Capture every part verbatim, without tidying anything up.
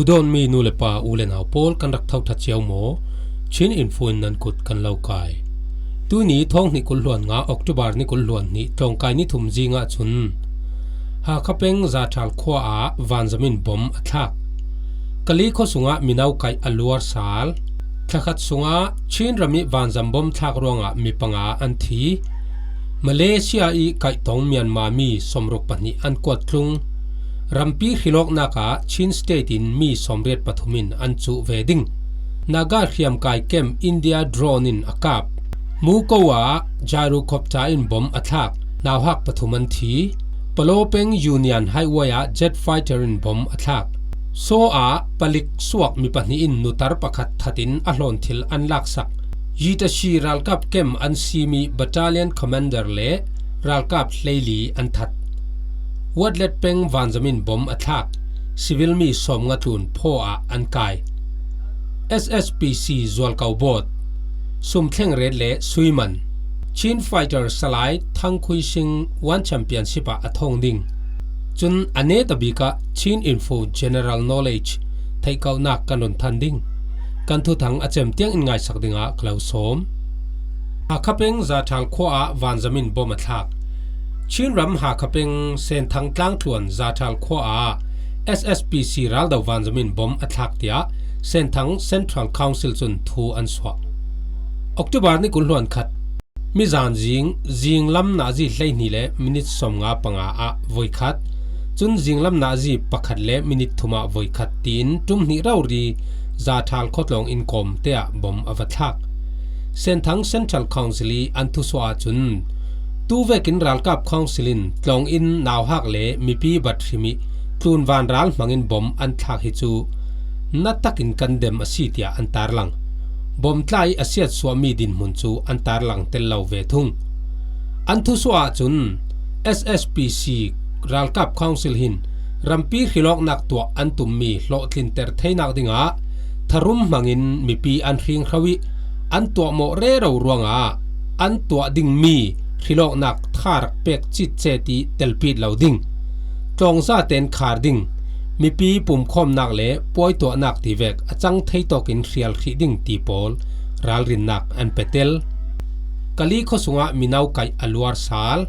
Dawnmi nu le pa, u le nau pawl, kan rak tho ṭha cio maw? Chin Info in nan kut kan lo kai. Tuini thawng hnih kul hluan nga, October ni kul hluan hnih, tlawngkai ni thum zingah cun Hakha peng Zathal khua ah vanzam in bom a thlak. Kali khua sungah mino kaih a luar sal. Thlakhat sungah Chin ram ih vanzam bom thlak ruangah mi panga an thi. Malaysia ih kaihtong Myanmar mi sawmruk pahnih an kuat tlung. Rampi hrilawknak ah Chin State in mi sawmriat pathum in an cuh ve ding. Naga hriamkai kem India drone in a kap. Muko ah gyrocopter in bom a thlak. Nauhak pathum an thi. Palo peng Union Highway ah jet fighter in bom a thlak. Saw ah palik suak mi pahnih in nutar pakhat thatin a hlawn thil an laksak. Yitashi ralkap kem an simi battalion commander le ralkap hleili an that. Watlet peng vanzam in bom a thlak. Civil mi sawmnga tlun phaw ah an kai. S S P C zualko bawt, sum thleng ret le sui man. Chin Fighter Salai Thangkhui Sing One Championship ah a thawng ding. Cun a neta bik ah Chin Info General Knowledge theihkauhnak kan run than ding. Kan thuthang a cem tiang in ngaisak dingah ka lo sawm. Hakha peng Zathal khua ah vanzam in bom a thlak. Chin ram Hakha peng Senthang tlangtluan Zathal khua ah S S P C raldo vanzam in bom a thlak tiah Senthang Central Council cun thu an suah. October ni kul hluan khat, mizan zing, zinglam nazi hleihnih le minit sawmnga panga ah voikhat, cun zinglam nazi pakhat le minit thum ah voikhat tiin ṭum hnih rori Zathal khuatlawng in kawmte ah bom a va thlak. Senthang Central Council ih an thusuah ahcun, tu vekin ralkap council in tlawng in nauhak le mipi bat hrim ih tlun vanral hmangin bom an thlak hi cu na takin kan dem a si, tiah an tarlang. Bom tla ih a siatsuahmi dinhmun cu an tarlang tel lo ve thung. An thusuah ahcun S S P C ralkap council hin rampi hrilawknak tuah an tummi hlawhtlinter theinak dingah tharum hmangin mipi an hringhro ih an tuahmawh rero ruangah an tuah dingmi hrilawknak tha rak pek citcet ih telpit lo ding, tlawngza ten khar ding, mipi pumkhawmnak le puaituahnak tivek a cang thei tawkin hrial hrih ding ti pawl ralrinnak an petel. Kali khua sungah mino kaih a luar sal.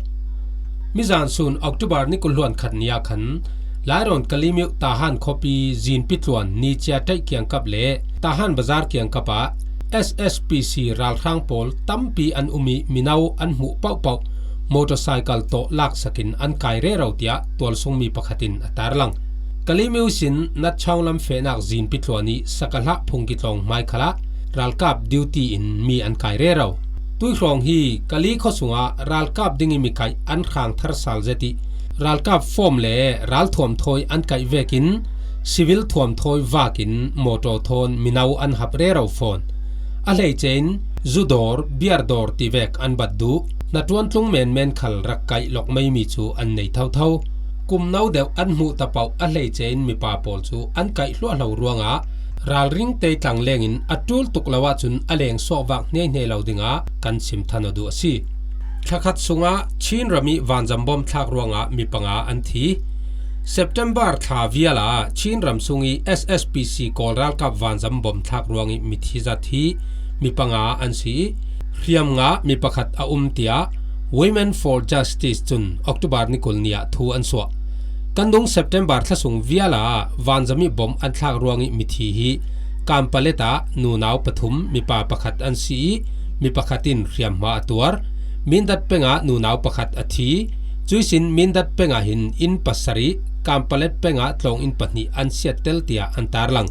Mizan sun October ni kul hluan khat ni ah khan Lairawn Kalimyo Tahan khuapi Zinpi tluan Nicia ṭaih kiangkap le Tahan bazar kiangkap ah S S P C ralhrang pawl tampi an um ih mino an hmuh pohpoh motorcycle tawh laksakin an kai rero, tiah tualsungmi pakhat in a tarlang. Kalimyo sin Natchawng lam fehnak Zinpi tluan ih Sakahlah phungki tlawng hmai khalah ralkap duty in mi an kai rero. Tuihrawng hi Kali khua sungah ralkap dingih mi kaih an hrang thar sal zet ih ralkap form le ralthuam thawi an kaih vekin civil thuam thawi vakin mawtaw thawn mino an hap rero fawn. A hleice in zu dawr, biar dawr tivek an bat duh. Hnaṭuan tlung menmen khal rak kaih lawk meimi cu an nei thotho. Kum no deuh an hmuh tapoh a hleice in mipa pawl cu an kaih hluahlo ruangah ralring te tlang lengin a ṭul tuk lo ahcun a leng suahvak hniaihnia lo dingah kan sim than aw duh a si. Thlakhat sungah Chin ram ih vanzam bom thlak ruangah mi panga an thi. September thla vial ah Chin ram sung ih S S P C Kawl ralkap vanzam bom thlak ruangih mithi zat hi mi panga an si ih, hriamnga mi pakhat a um, tiah Women for Justice cun October ni kul ni ah thu an suah. Kan dung September thlasung vial ah vanzam ih bom an thlak ruangih mithi hi Kanpetlet ah nunau pathum, mipa pakhat an si ih, mi pakhat in hriamhma a tuar. Mindat peng ah nunau pakhat a thi. Cuihsin Mindat peng ah hin inn pasarih, Kanpetlet peng ah tlawng inn pahnih an siattel, tiah an tarlang.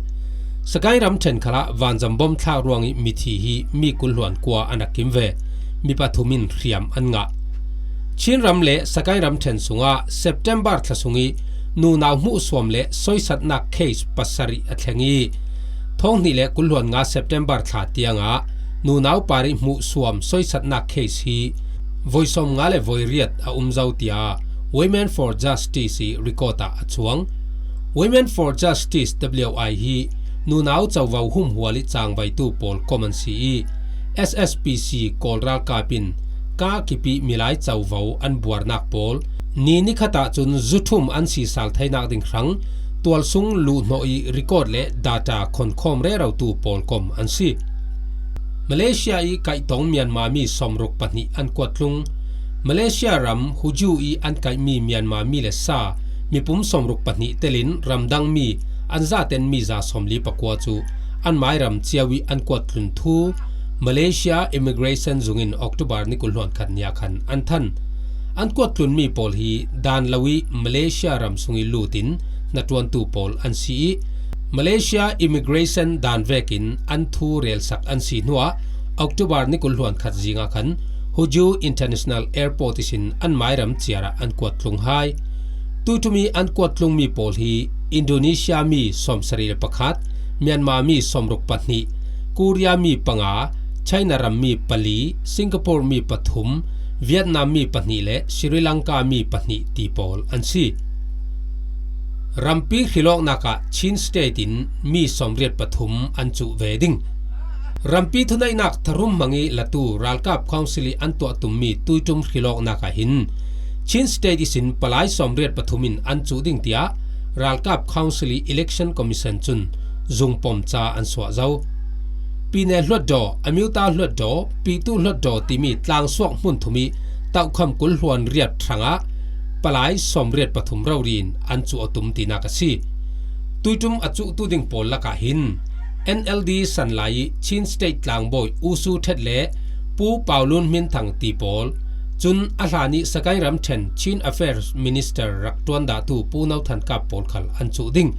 Sagaing ramṭhen khalah vanzam bom thlak ruangih mithi hi mi kul hluan kua an a kim ve. Mi pathum in hriam an ngah. Chin ram le Sagaing ramṭhen sungah September thla sungih nunau hmuhsuam le soisatnak case pasarih a thleng ih, thawng hnih le kul hluan nga September thla tiangah nunau parih hmuhsuam soisatnak case hi voi sawmnga le voi riat a um zo, tiah Women for Justice ih record ah a chuang. Women for Justice, W I, hi nunau covo humhual ih cangvaitu pawl kom an si ih, S S P C Kawl ralkap in ka kipih milai covo an buarnak pawl ni nikhat ahcun zuthum an sisal theinak ding hrang tualsung luhhnawh ih record le data khonkhawm rerotu pawl kom an si. Malaysia ih kaihtawng Myanmar mi sawmruk pahnih an kuattlung. Malaysia ram Huju ih an kaihmi Myanmar mi le sa mipum sawmruk pahnih telin ramdang mi an zaten mi za sawmli pakua cu an mairam cio ih an kuattlun thu Malaysia Immigration zungin October ni kul hluan khat ni ah khan an than. An kuattlunmi pawl hi dan lo ih Malaysia ram sungih lutin hnaṭuantu pawl an si ih Malaysia Immigration dan vekin an thu relsak an si hnuah October ni kul hluan khat zingah khan Huju International Airport ihsin an mairam ciarah an kuattlung hai. Tuiṭum ih an kuattlungmi pawl hi Indonesia mi sawmsarih le pakhat, Myanmar mi sawmruk pahnih, Korea mi panga, China ram mi pali, Singapore mi pathum, Vietnam mi pahnih le Sri Lanka mi pahnih ti pawl an si. Rampi hrilawknak ah Chin State in mi sawmriat pathum an cuh ve ding. Rampi thuneihnak tharum hmang ih latu ralkap council ih an tuah tummi tuiṭum hrilawknak ah hin Chin State ihsin palai sawmriat pathum in an cuh ding tiah ralkap council ih Election Commission cun zungpom ca an suah zo. Pine hluatdaw, Amyotha hluatdaw, Pyithu hluatdaw timi tlangsuak hmun thum ih tohkham kul hluan riat hrangah palai sawmriat pathum rori in an cuh a tum tinak a si. Tuiṭum a cuhtu ding pawl lakah hin N L D san lai ih Chin State tlangbawi U Su Hthet le Pu Pau Lun Hmin Thang ti pawl, cun a hlan ih Sagaing ramṭhen Chin Affairs Minister rak ṭuan dahtu Pu No Than Kap pawl khal an cuh ding.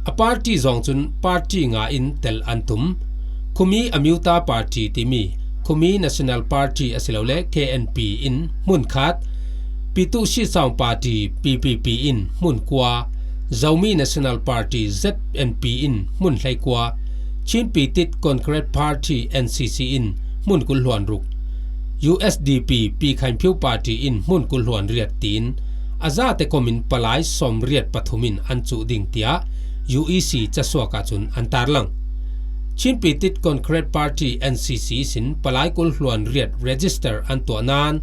A party zawng cun party nga in tel an tum. Khumi Amyotha Party timi Khumi National Party asilole K N P in hmun khat, Pyithu Shitsawng Party, P P P, in hmun kua, Zomi National Party, Z N P, in hmun hleikua, Chin Pyitthit Congress Party, N C C, in hmun kul hluan ruk, U S D P, Pi Khain Phiu Party, in hmun kul hluan riat tiin a zate komin palai sawmriat pathum in an cuh ding tiah U E C casuak ahcun an tarlang. Chin Pyitthit Congress Party, N C C, sin palai kul hluan riat register an tuah nain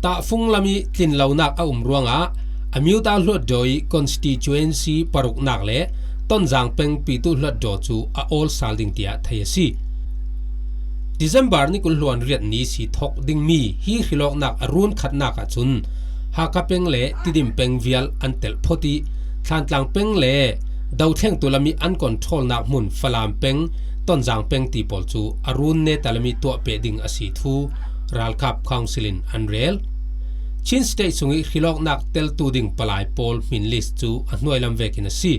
tahfung lam ih tlinlonak a um ruangah Amyotha hluatdaw ih constituency paruknak le Tonzang peng Pyithu hluatdaw cu a awl sal ding tiah thei a si. December ni kul hluan riat ni si thawk dingmi hi hrilawknak a run khatnak ahcun Hakha peng le Tidim peng vial an telh phot ih Thlantlang peng le dothlengtu lam ih an controlnak hmun Falam peng, Tonzang peng ti pawl cu a run neta lam ih tuahpeh ding a si thu ralkap council in an rel. Chin State sungih hrilawknak teltu ding palai pawl hmin list cu a hnuailam vekin a si.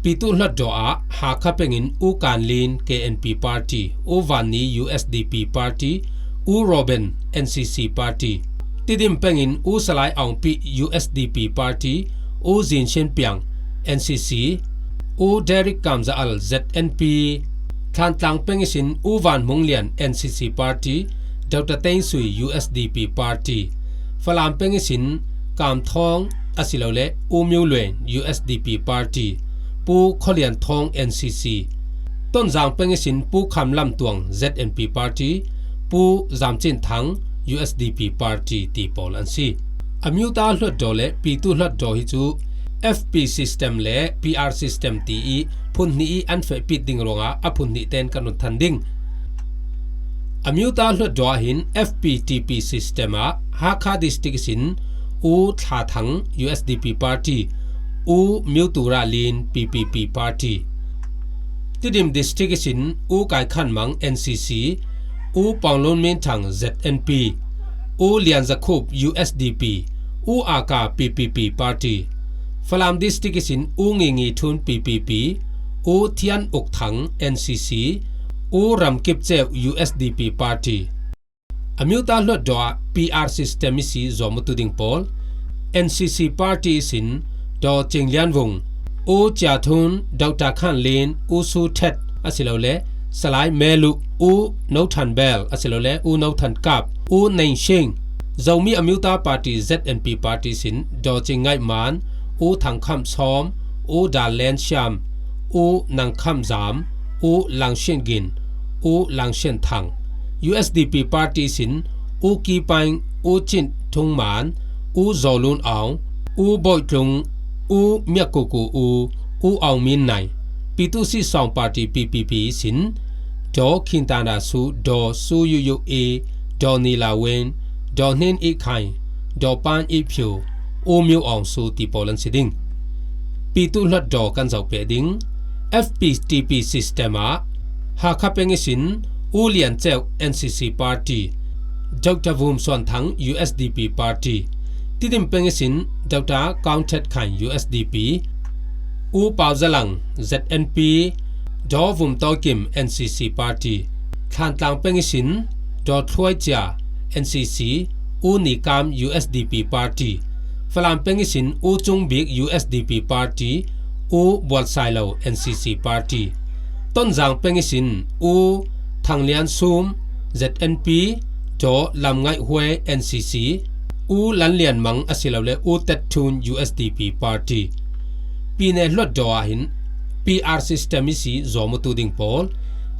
Pyithu hluatdaw ah Hakha peng in U Kan Lin, K N P Party, U Van Ni, U S D P Party, U Raw Ben, N C C Party. Tidim peng in U Salai Aung Pih, U S D P Party, U Zin Shin Piang, N C C, U Derek Kam Za Al, Z N P. Thlantlang peng ihsin U Van Hmung Lian, N C C Party, Doctor Teng Sui, U S D P Party. Falam peng ihsin Kam Thawng asilole U Myo Luen, U S D P Party, Pu Khaw Lian Thawng, N C C. Tonzang peng ihsin Pu Kham Lam Tuang, Z N P Party, Pu Zam Cin Thang, U S D P Party ti pawl an si. Amyotha hluatdaw le Pyithu hluatdaw hi cu F P system le P R system ti ih phun hnih ih an fehpit ding ruangah a phun hnih tein kan run than ding. Amyotha hluatdaw ah hin F P T P system ah Hakha District ihsin U Thla Thang, U S D P Party, U Myo Tu Ra Lin, P P P Party. Tidim District ihsin U Kai Khan Mang, N C C, U Pawng Lun Min Thang, Z N P, U Lian Za Khup, U S D P, U A Ka, P P P Party. Falam District ihsin U Ngi Ngi Thun, P P P, U Thian Uk Thang, N C C, U Ram Kip Ceu, U S D P Party. Amyotha hluatdaw ah P R system ihsi zuam awtu ding pawl, N C C Party ihsin Daw Cing Lian Vung, U Cia Thun, Doctor Khan Lin, U Su Hthet asilole Salai Melu, U No Than Bel asilole U No Than Kap, U Neng Shing. Zomi Amyotha Party, Z N P Party ihsin Daw Cing Ngaih Man, U Thang Kham Sawm, U Dal Len Siam, U Nang Kham Zam, U Lang Shin Gin, U Lang Shin Thang. U S D P Party ihsin U Ki Paing, U Cin Thung Man, U Zaw Lun Aung, U Bawi Tlung, U Myakuku U, U Aung Min Naing, Pyithu Sisawng Party P P P sin, Daw Khin Than Ra Su, Daw Su Yu Yu E, Daw Ni La Wen, Daw Hnin I Khaing, Daw Pan I Pyu, U Myo Aung Su ti pawl an si ding. Pyithu Hluttaw kan zoh peh ding. F P T P system ah Hakha peng ihsin U Lian Ceu N C C Party, Doctor Vum Suan Thang U S D P Party, Tidim peng ihsin Doctor Kaung Thet Khaing U S D P, U Pau Za Lang Z N P, Daw Vum Taw Kim N C C Party, Thantlang peng ihsin Daw Thluai Cia N C C, U Ni Kam U S D P Party, Falam peng ihsin U Cung Bik U S D P Party, U Bual Sai Lo N C C Party, Tonzang peng ihsin U Thang Lian Sum Z N P, Daw Lam Ngaih Huai N C C, U Lan Lian Mang a si lo le U Tet Thun U S D P Party. Pyine Hluttaw ah hin P R system ihsi zawm uh tu ding pawl,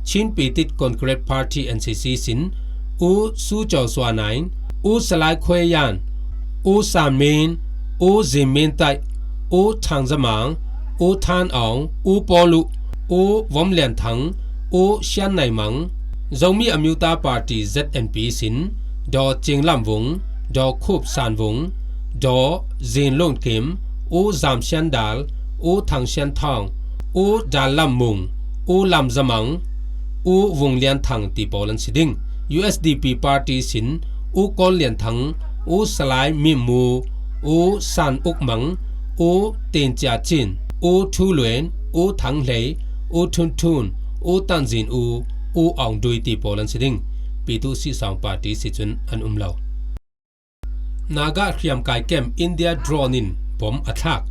Chin Pyithu Congress Party N C C sin, U Su Caw Sua Naing, U Salai Khwe Yan, U San Min, U Zin Min Taih, U Thang Za Mang, U Than Aung, U Paw Luh, U Vom Lian Thang, U Sian Nai Mang, Zomi Amyotha Party Z N P sin, Daw Cing Lam Vung, Daw Khup San Vung, Daw Zin Lun Kim, U Zam Sian Dal, U Thang Sian Thawng, U Dal Lam Mung, U Lam Za Mang, U Vung Lian Thang ti pawl an si ding. U S D P Party sin, U Kawl Lian Thang, U Salai Mim Mu, U San Uk Mang, U Tin Cia Cin, U Thu Luen, U Thang Hlei, U Thun Thun, U Tan Zin U, U Aung Dui ti pawl an si ding. Pyithu Sisawng Party si cun an um lo. Naga hriamkai camp India drone in bom a thlak.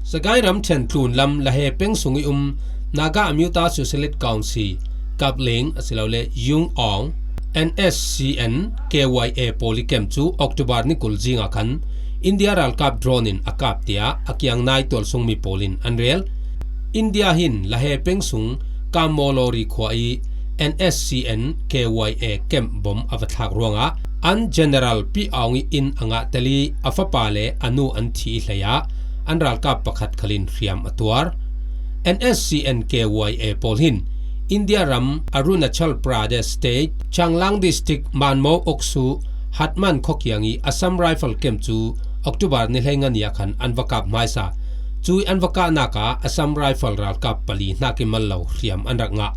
Sagaing ramṭhen tlun lam Lahe peng sung i um Naga Amyotha Socialist Council, Kapling a si lo le Yung Aung, N S C N K Y A pawl i camp cu October ni kul zing ah khan India ralkap drone in a kap tiah a kiang nai tualsungmi pawl in an rel. India hin Lahe peng sung Kamolori khua i N S C N K Y A camp bom a va thlak ruangah an General Pi Aung i inn a ngah tel i a fapa le a nu an thi i hlei ah an ralkap pakhat khal in hriam a tuar. N S C N K Y A pawl hin India ram Arunachal Pradesh State, Changlang District, Manmo Oksu, Hatman khuakiang i Assam Rifle camp cu October ni hleinga ni ah khan an va kap hmaisa. Cui an va kahnak ah Assam Rifle ralkap pali hnak i mal lo hriam an rak ngah.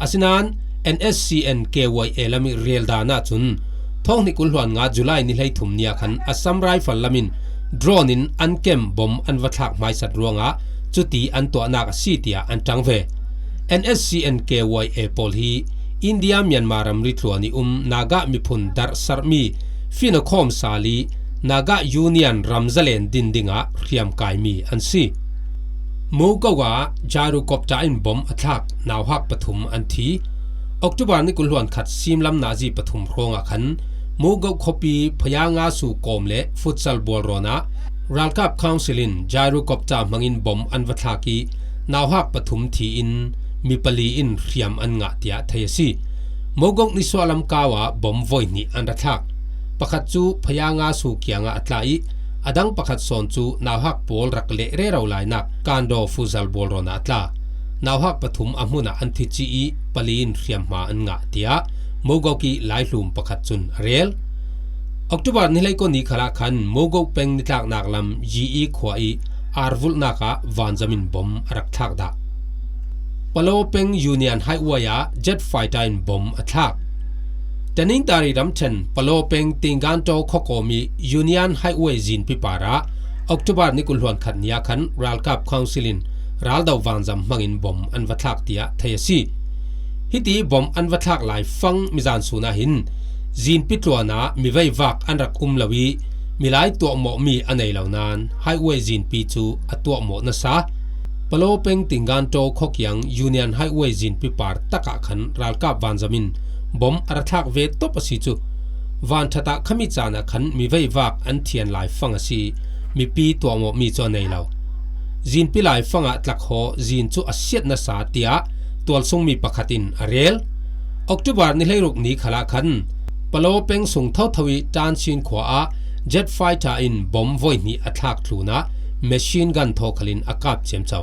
Asinain N S C N K Y A lam i rel dan ahcun thawng hnih kul hluan nga July ni hleithum ni ah khan Assam Rifle lam in drone in an camp bom an va thlak hmaisat ruangah cuti an tuahnak a si tiah an ṭang ve. N S C N K Y A pawl hi India Myanmar ramri tluan i um Naga miphun darhsarhmi Finakhawm Sali Naga Union ram zalen din dingah hriamkaimi an si. Mogok ah gyrocopter in bom a thlak nauhak pathum an thi. October ni kul hluan khat simlam nazi pathum hrawngah khan Mogok khuapi Phayanga su kawm le futsal bualrawn ah ralkap council in gyrocopter hmangin bom an va thlak i nauhak pathum thi in mi pali in hriam an ngah tiah thei a si. Mogok nisuahlam kau ah bom voi hnih an ra thlak. Pakhat cu Phayanga su kiangah a tla i a dang pakhat sawn cu nauhak pawl rak leh rero lainak Kando futsal bualrawn ah a tla. Nauhak pathum a hmun ah an thi ci i pali in hriamhma an ngah tiah Mogok i laihlum pakhat cun a rel. October ni hleikua ni khalah khan Mogok peng nitlaknak lam Yi-i khua i arvulhnak ah vanzam in bom a rak thlak dah. Palo peng Union Highway ah jet fighter in bom a thlak. Tanintari ramṭhen Palo peng Tingganto khuakawm i Union Highway zinpi parah October ni kul hluan khat ni ah khan ralkap council in raldo vanzam hmangin bom an va thlak tiah thei a si. Hiti bom an va thlak lai fang mizan sun ah hin zinpi tluan ah mi veivak an rak um lo i milai tuahmawhmi a nei lo nain highway zinpi cu a tuahmawh nasa. Palo peng Tingganto khuakiang Union Highway zinpi par takah khan ralkap vanzam in bom a ra thlak ve top a si cu vanṭhat ah khami caan ah khan mi veivak an thian lai fang a si. Mipi tuahmawhmi cu a nei lo. Zinpi lai fang ah tlakhaw zin cu a siat nasa tiah tualsungmi pakhat in a rel. October ni hleiruk ni khalah khan Palo peng sung thotho i Tansin khua ah jet fighter in bom voi hnih a thlak thlun ah machine gun thaw khalin a kap ciamco.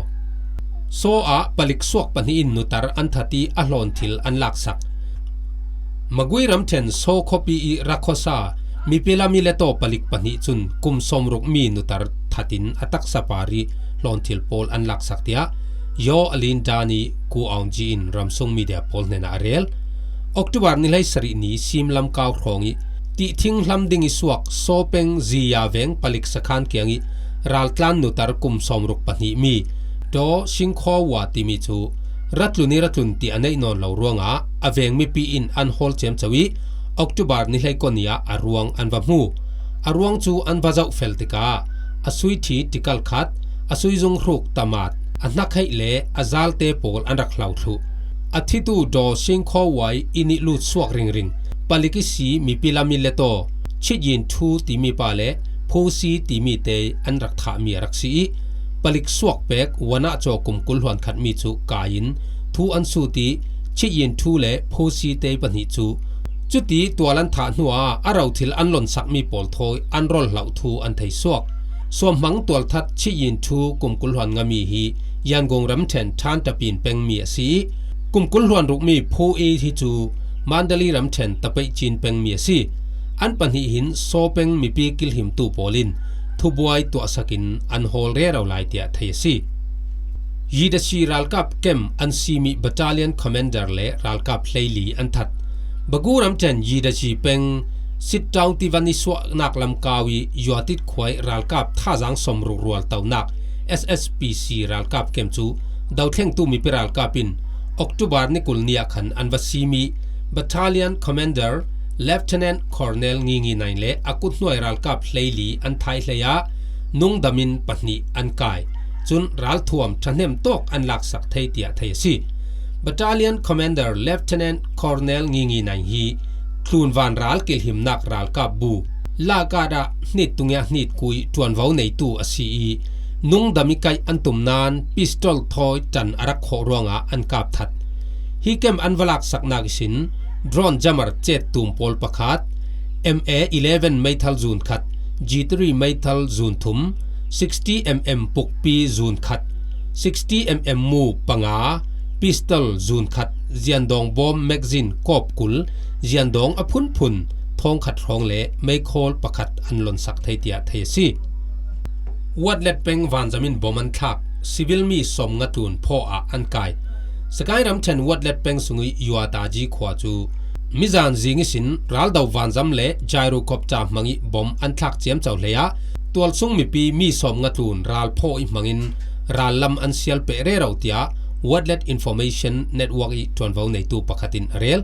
Saw ah palik suak pahnih in nutar an that ih a hlawn thil an laksak. Magway ramṭhen Saw khuapi ih rak khuasa mipi lam ih letawh palik pahnih cun kum sawmruk mi nutar thatin a taksa par ih hlawn thil pawl an laksak, tiah Yaw Alin Dan ih Ku Aung Ji in ramsung media pawl hnenah a rel. October ni hleisarih ni Sim Lamkau hrawng ih tihthing hlam ding ih suak Saw peng Ziya veng palik sakhan kiangih raltlan nutar kum sawmruk pahnih mi Daw Singkhaw Wa timi cu ratlun ih ratlun ti a neih nawn lo ruangah a veng mipi in an hawl ciamco ih October ni hleikua ni ah a ruang an va hmu. A ruang cu an va zoh fel tikah a sui ṭhi tikal khat, a sui zung hruk tamat, a hnakheih le a zalte pawl an rak hlau thluh. A thitu Daw Singkhaw Wa ih inn ih lut suak ringring palik ihsi mipi lam ih letawh Chit Yin Thu timi pa le Phu Si timi te an rak thahmi a rak si ih, palik suak pek Wanah Caw kum kul hluan khat mi cu kai in thu an sut ih, Chit Yin Thu le Phu Si te pahnih cu cuti tual an thah hnuah a rothil an lonsakmi pawl thawi an rol hloh thu an thei suak. Suamhmang tualthat Chit Yin Thu kum kul hluan nga mi hi Yangon ramṭhen Thantaphim pengmi a si ih, kum kul hluan ruk mi Phu I hi cu Mandalay ramṭhen Tapeih Chin pengmi a si. An pahnih hin Saw peng mipi kilhimtu pawl in thubuai tuahsak in an hawl rero lai, tiah thei a si. Yidashi ralkap kem an simi battalion commander le ralkap hleili an that. Bagu ramṭhen Yidashi peng Sitawng tivan ih suahnak lamkau ih Yuatit khua ih ralkap thazaang sawmruk rual tonak S S P C ralkap kem cu dothlengtu mipi ralkap in October ni kul ni ah khan an va simi battalion commander Lieutenant Colonel Ngi Ngi Naing le a kuthnuai ralkap hleili an thah hlei ah nungdam in pahnih an kai. Cun ralthuam ṭhahnem tawk an laksak thei, tiah thei a si. Battalion Commander Lieutenant Colonel Ngi Ngi Naing hi tlunvan ral kilhimnak ralkap bu Lakat ah hnit tungiah hnit kui ṭuanvo neitu a si ih, nungdam ih kaih an tum nain pistol thawi ṭan a rak khawh ruangah an kap that. Hi kem an va laksaknak ihsin drone jammer cettum pawl pakhat, M A eleven meithal zun khat, G three meithal zun thum, sixty M M pukpi zun khat, sixty M M mu panga, pistol zun khat, ziandawng bawm magazine kawp kul, ziandawng a phunphun thawng khat hrawng le meikhawl pakhat an lonsak thei, tiah thei a si. Watlet peng vanzam in bom an thlak, civil mi sawmnga tlun phawh ah an kai. Sakai ramṭhen Watlet peng sungih Yuataji khua cu mizan zing ihsin raldo vanzam le gyrocopter hmangih bom an thlak ciamco hlei ah tualsung mipi mi sawmnga tlun ralphawh ih hmangin rallam an sialpeh rero, tiah Watlet Information Network ih ṭuanvo neitu pakhat in a rel.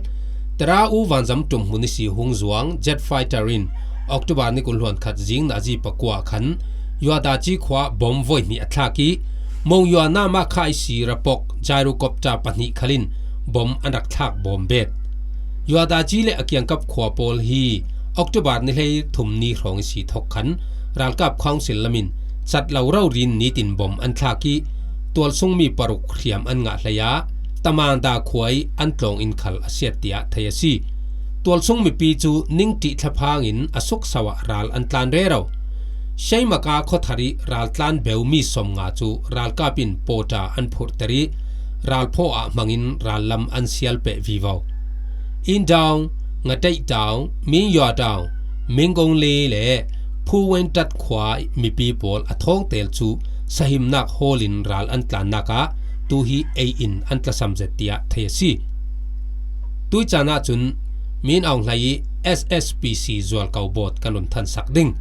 Terau vanzam ṭumhmun ihsi hung zuang jet fighter in October ni kul hluan khat zing nazi pakua khan Yuadaci khua bom voi hnih a thlak ih, Mongyua Nama kha ihsi rapok gyrocopter pahnih khal in bom an rak thlak bawm bet. Yuadaci le a kiangkap khua pawl hi October ni hlei thum ni hrawng ihsi thawk khan ralkap council lamin cat lo rori nitin bom an thlak ih, tualsung mi paruk hriam an ngah hlei ah Tamanda khua ih an tlawng in khal a siat, tiah thei a si. Tualsung mipi cu ningṭih thlaphang in a sukso ah ral an tlan rero. Shaimaka khuathar ih raltlan beu mi sawmnga cu ralkap in pawṭa an phurhter ih, ralphawh ah hmangin rallam an sialpeh vivo. Indaung, Ngateihdaung, Mingyuadaung, Minggongle le Phuwentat khua mipi pawl a thawngtel cu sahimnak hawl in ral an tlannak ah tu hi ei in an tlasam zet, tiah thei a si. Tuih caan ahcun Min Aung Hlaing ih S S P C zualko bawt kan run thansak ding.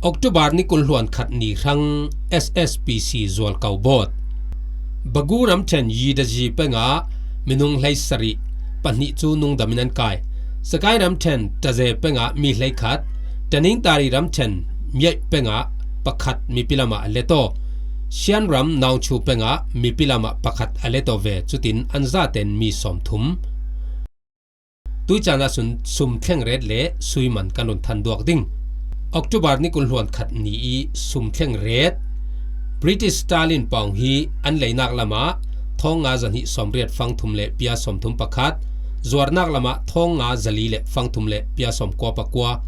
October ni kul hluan khat ni hrang S S P C zualko bawt. Bagu ramṭhen Yidaji pengah minung hleisarih, pahnih cu nungdam in an kai. Sakai ramṭhen Taze pengah mi hleikhat, Tanintari ramṭhen Myaih pengah pakhat mipi lamah a let aw. Shan ram Naungchu pengah mipi lamah pakhat a let aw ve, cutin an zaten mi sawmthum. Tuih caan ahcun sum thleng ret le sui man kan run than duak ding. October ni kul hluan khat ni ih sum thleng ret. British Stalin paung hi an leinak lamah thawng nga zahnih sawmriat fangthum le pia sawmthum pakhat, zuarnak lamah thawng nga zali le fangthum le pia sawmkua pakua,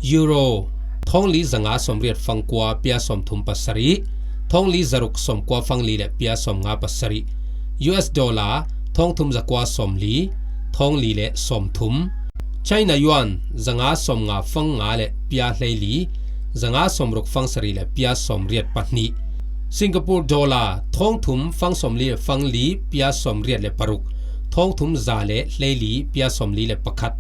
Euro Thawng li zanga sawmriat fangkua pia sawmthum pasarih, thawng li zaruk sawmkua fangli le pia sawmnga pasarih. U S dollar thawng thum zakua sawmli, thawng li le sawmthum. China yuan zanga sawmnga fangnga le pia hleili, zanga sawmruk fangsarih le pia sawmriat pahnih. Singapore dollar thawng thum fang sawmli le fangli pia sawmriat le paruk, thawng thum za le hleili pia sawmli le pakhat.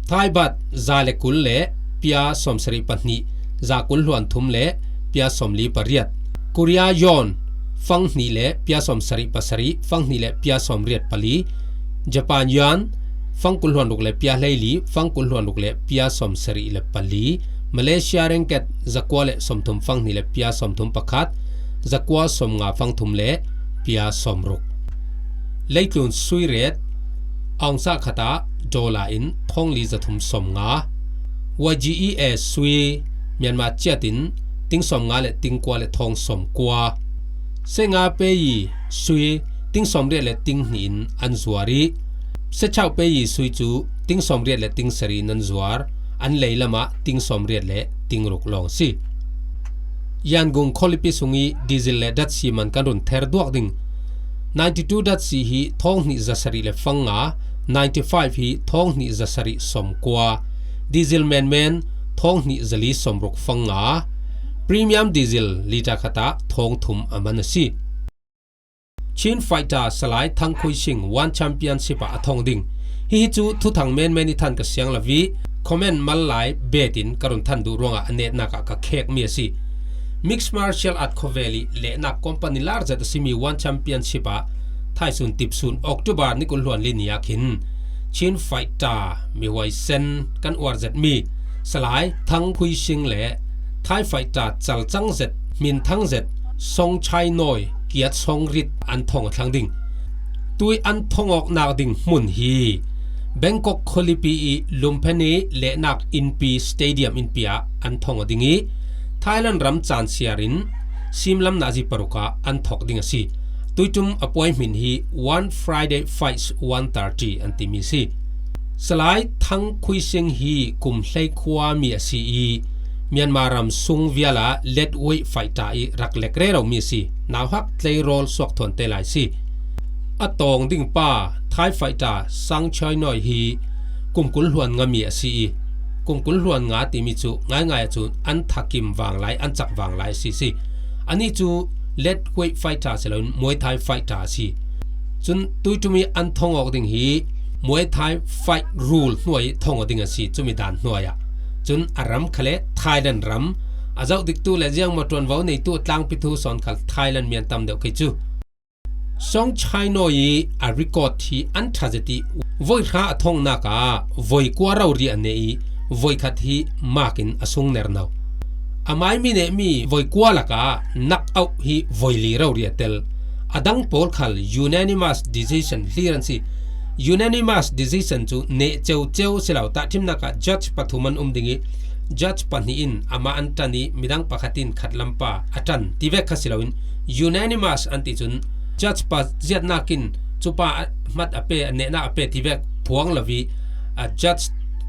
Thai baht za le kul le pia sawmsarih pahnih, za kul hluan thum le pia sawmli pariat. Korea yuan fang hnih le pia sawmsarih pasarih, fang hnih le pia sawmriat pali. Japan yuan fang kul hluan ruk le pia hleili, fang kul hluan ruk le pia sawmsarih le pali. Malaysia ringgit zakua le sawmthum fang hnih le pia sawmthum pakhat, zakua sawmnga fang thum le pia sawmruk. Leitlun sui rate, ounce khat ah dollar in thawng li zathum sawmnga. Y G E A sui, Myanmar kyat in ting sawmnga le ting kua le thawng sawmkua. Sengapei sui, ting sawmriat le ting hnih in an zuar ih, Sechaupei sui cu ting sawmriat le ting sarih in an zuar, an lei lamah ting sawmriat le ting ruk lawng a si. Yangon khualipi sung ih diesel le datsi man kan run ther duak ding. Ninety two datsi hi thawng hnih zasarih le fanga, ninety five hi thawng hnih zasarih sawmkua, diesel menmen thawng hnih zali sawmruk fanga, premium diesel liter khat ah thawng thum a man a si. Chin fighter Salai Thang Khui Sing One Championship ah a thawng ding. Hihi cu thuthang menmen ih than ka siang lo ih, comment mal lai bet in ka run than duh ruangah a netnak ah ka khekmi a si. Mixed martial art khawvel ih lehnak company lar zet a simi One Championship ah thaisun tipsun October ni kul hluan li ni ah khin Chin fighter mihuai sen kan uar zetmi Salai Thang Khui Sing le Thai fighter calcang zet, hminthang zet, Song Chai Noi, Kiat Song Rit an thawng a thlang ding. Tui an thawng awknak ding hmun hi Bangkok khualipi ih Lumpini lehnak innpi Stadium innpi ah an thawng aw ding ih, Thailand ram caan siar in simlam nazi paruk ah an thawk ding a si. Tuiṭum a puai hmin hi One Friday Fights one thirty an timi a si. Salai Thang Khui Sing hi kum hleikhuami a si ih, Myanmar ram sung vial ah lightweight fighter ih rak lek reromi a si. Nauhak tleirawl suak thuante lai a si. A tawng ding pa Thai fighter Song Chai Noi hi kum kul hluan ngami a si ih, kum kul hluan nga timi cu ngaingai ahcun an thakim vang lai, an cak vang lai a si si. Anih cu lightweight fighter si loin Muay Thai fighter a si. Cun tuiṭum ih an thawng awk ding hi Muay Thai fight rule hnuai ih thawng aw ding a si, cumi dan hnuai ah. Cun a ram khal le Thailand ram, a zoh diktu le ziangmaw ṭuanvo neitu tlangpi thu sawn khal Thailand mi an tam deuh kei cu. Song Chai Noi ih a record hi an ṭha zet ih voi hra a thongnak ah voi kua rori a neh ih voi khat hi mark in a sungner no. Amai mi nehmi voi kua lakah knock out hi voi li rori a tel. A dang pawl khal unanimous decision hlir an si. Unanimous decision cu neh ceuceu si lo, tahṭhimnak ah judge pathum an um ding ih judge pahnih in amah an ṭan ih midang pakhat in khatlam pa a ṭan tivek kha si loin unanimous an ti cun judge pa ziatnak in cupa a hmat a pe, a nehnak a pe tivek phuang lo ih a judge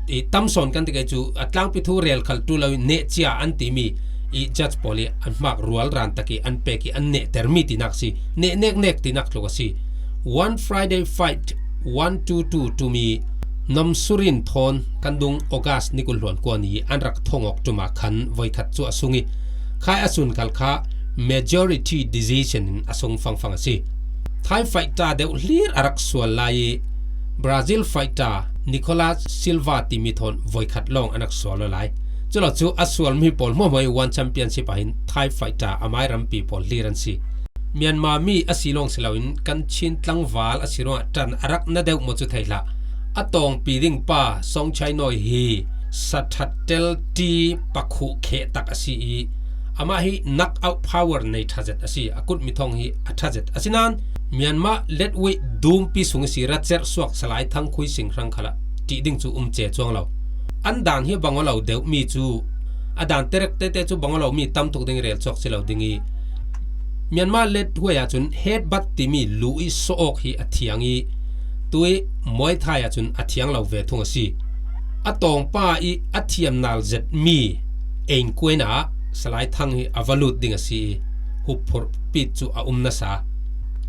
ih tam sawn kan ti kei cu a tlangpi thu rel khal ṭul lo ih neh cia an timi ih judge pawl ih an hmak rual ran tak ih an pek ih an nehtermi tinak si. Neh neknek tinak tluk a si. One Friday Fight one two two ṭum ih Nom Surin thawn kan dung August ni kul hluan kua ni an rak thawng awk ṭum ah khan voikhat cu a sung ih khai a sun khal kha majority decision in a sung fangfang a si. Thai fighter deuh hlir a rak sual lai ih Brazil fighter Nicolas Silva timi thawn voikhat lawng an rak sual aw lai. Culo cu a sualmi pawl hmuahhmuah ih One Championship ah hin Thai fighter amai rampi pawl hlir an si. Myanmar mi a si lawng si loin kan Chin tlangval a si ruangah ṭan a rak na deuh maw cu thei hlah. A tawngpi ding pa Song Chai Noi hi saṭhat tel ṭi pakhuh kheh tak a si ih amah hi knock out power nei ṭha zet a si. A kutmi thawng hi a ṭha zet. Asinain Myanmar lightweight dumpi sung ih si ratcerh suak Salai Thang Khui Sing hrang khalah ṭih ding cu um ce cuang lo. An dan hi a bang aw lo deuhmi cu a dan terek tete cu bang aw lomi tam tuk ding ih rel cuak si lo ding ih Myanmar lightweight ahcun headbutt timi lu ih sawh awk hi a thiang ih tui Muay Thai ahcun a thiang lo ve thung a si. A tawngpa ih a thiam nal zetmi Innkuan ah Salai Thang hi a va lut ding a si i, huphurhpit cu a um nasa.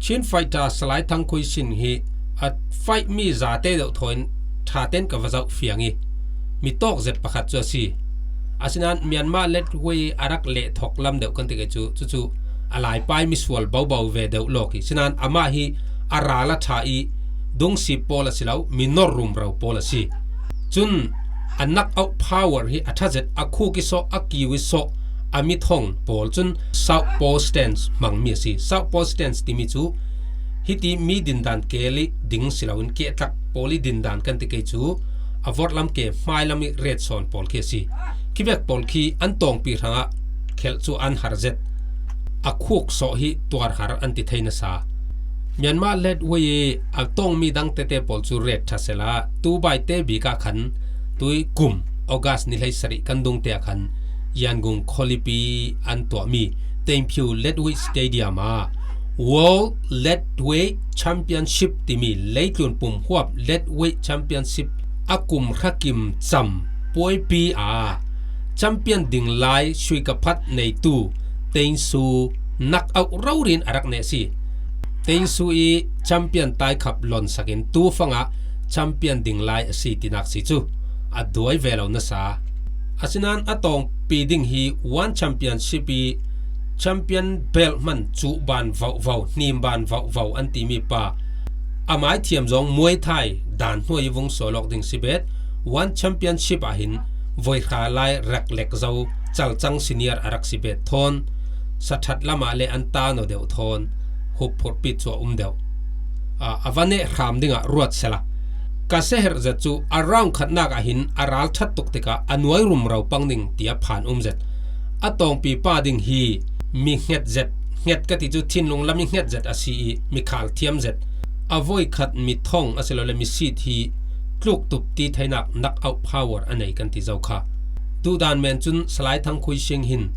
Chin fighter Salai Thang Khuisin hi a fight mi zate deuh thawin ṭha ten ka va zoh fiang i, mi tawk zet pakhat cu a si. Asinain Myanmar Ledway a rak leh thawk lam deuh kan ti kei cu, cucu a laipai misual bobo ve deuh lawk i, sinain amah hi a ral a ṭha i, dungsip pawl a si lo, mi nor rumro pawl a si. Cun a knockout power hi a ṭha zet, a khuk i sawh, a kiu i sawh, a mithong pawl cun southpaw stance hmangmi a si. Southpaw stance timi cu hiti mi dindan kel i ding si loin kehtlak pawl i dindan kan ti kei cu a vorhlam ke hmailam i ret sawn pawl khi a si. Khivek pawl khi an tawngpi hrangah khelh cu an har zet. A khuk sawh hi tuar har an ti thei nasa. Myanmar Ledway i a tawngmi dang tete pawl cu ret ṭha sehla, tu baite bik ah khan tui kum August ni hleisarih kan dungte ah khan Yangon khualipi an tuahmi Tengphiu Ledway Stadium ah World Ledway Championship timi leitlun pum huap Ledway Championship a kum hrakim cam puaipi a champion ding lai suikaphat neitu Tengsu knockout rori in a rak neh si. Tengsu i champion taikhap lonsak in tu fangah champion ding lai a si tinak si cu a duai ve lo nasa. Asinain a tawngpi ding hi One Championship i champion belt hman cuhban vauhvau, hnimban vauhvau an timi pa, a mai thiam zong Muay Thai dan hnuai i vung sual awk ding si bet, One Championship ah hin voi hra lai rak lek zo, calcang senior a rak si bet thawn, saṭhat lamah le an ta naw deuh thawn, huphurhpit cu a um deuh. A, a va neh hram dingah ruat sela. Ka seherh zet cu a round khatnak ah hin a ral ṭhat tuk tikah a nuai rumro pang ding tiah phan um zet. A tawngpi pa ding hi mi hnget zet, hnget ka ti cu thinlung lam i hnget zet a si i, mi khal thiam zet. A voikhat mi thong a si lo le mi sit hi tluk tup ti theinak knockout power a nei kan ti zo kha. Duhdan men cun Salai Thang Khuising hin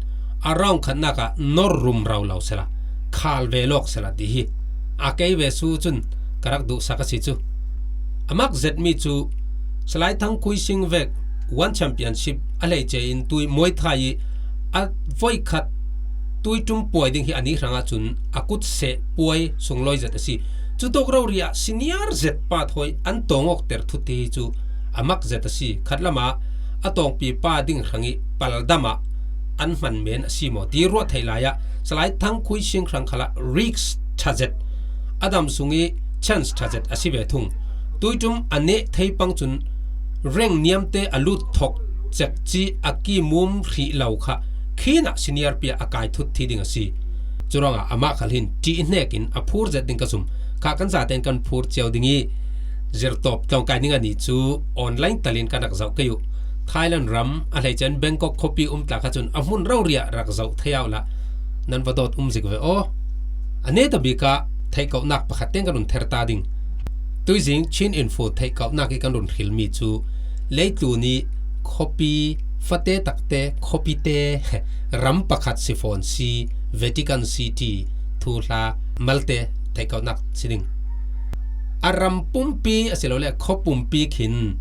a round khatnak ah nor rumro lo sela, khal ve lawk sela ti hi a kei ve su cun ka rak duhsak a si cu. A mak zetmi cu Salai Thang Khuising vek One Championship a hleice in tui Muay Thai i a voikhat tuiṭum puai ding hi a ni hrangah cun a kut seh puai sunglawi zet a si. Cu tawk rori ah senior zet pa thawi an tawng awkter thut hi cu a mak zet a si. Khat lamah a tawngpi pa ding hrang i paldam ah an hman men a si maw ti ruah theih lai ah Salai Thang Khuising hrang khalah risk ṭha zet, a dam sung i chance ṭha zet a si ve thung. Tuiṭum a neh thei pang cun reng niamte a lut thok cekci a kimum hrih lo kha khin ah senior pi ah a kai thut thi ding a si. Curuangah amah khal hin ṭih hnek in a phur zet ding ka zum. Kha kan zaten kan phur cio ding i zirtawp tlawngkai ning a ni cu online talin kan rak zoh kei uh. Thailand ram a hleice in Bangkok khuapi um tla kha cun a hmun rori ah rak zoh thei uh la nan va dawt um zik ve aw. A neta bik ah theihkohnak pakhat teng kan run ther ta ding. Tuizing Chin Info theihkohnak i kan run hrilmi cu leitlun i khuapi fate takte khuapite ram pakhat si fawn si Vatican City thuhla malte theihkohnak si ding. A ram pumpi a si lo le khuapumpi khin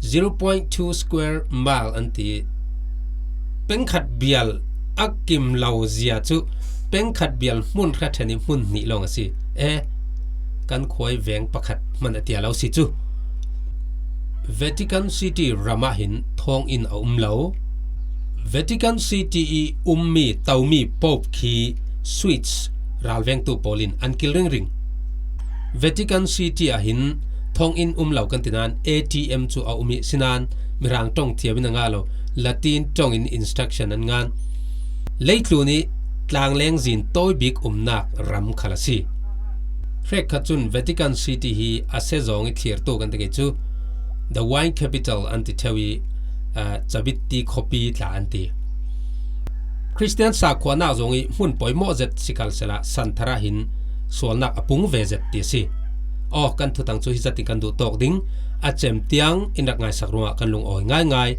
zero point two square mile an ti. Pengkhat bial a kim lo zia cu pengkhat bial hmun hra ṭhen i hmun hnih lawng a si. E, kan khuai veng pakhat hman a tia lo si cu. Vatican City ram ah hin thawnginn a um lo. Vatican City i ummi tomi Pope khi Swiss ralvengtu pawl in an kil ringring. Vatican City ah hin thawnginn um lo kan ti nain A T M cu a um i sinain Mirang ṭong thiam in a ngah lo, Latin ṭong in instruction an ngan. Leitlun i tlangleng zin tawi bik umnak ram khal a si. Hrekkhat cun Vatican City hi a sezawng i thlirtu kan ti kei cu, the wine capital an ti ṭheu i, aa, cabitti khuapi tla an ti. Khristian sakhuanak zong i hmun pawimawh zet si khal sehla santhar ah hin sualnak a pung ve zet ti a si. Aw, kan thuthang cu hi zat in kan duh tawk ding. A cem tiang in rak ngaisak ruangah kan lungawi ngaingai.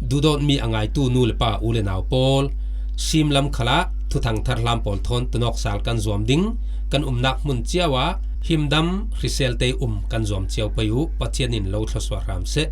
Duhdawtmi a ngaitu nu le pa, u le nau pawl, simlam khalah thuthang tharhlam pawl thawn tunawk sal kan zuam ding. Kan umnak hmun cio ah himdam hrisel te um kan zuam cio pei uh. Pathian in lo thluasuah hram seh.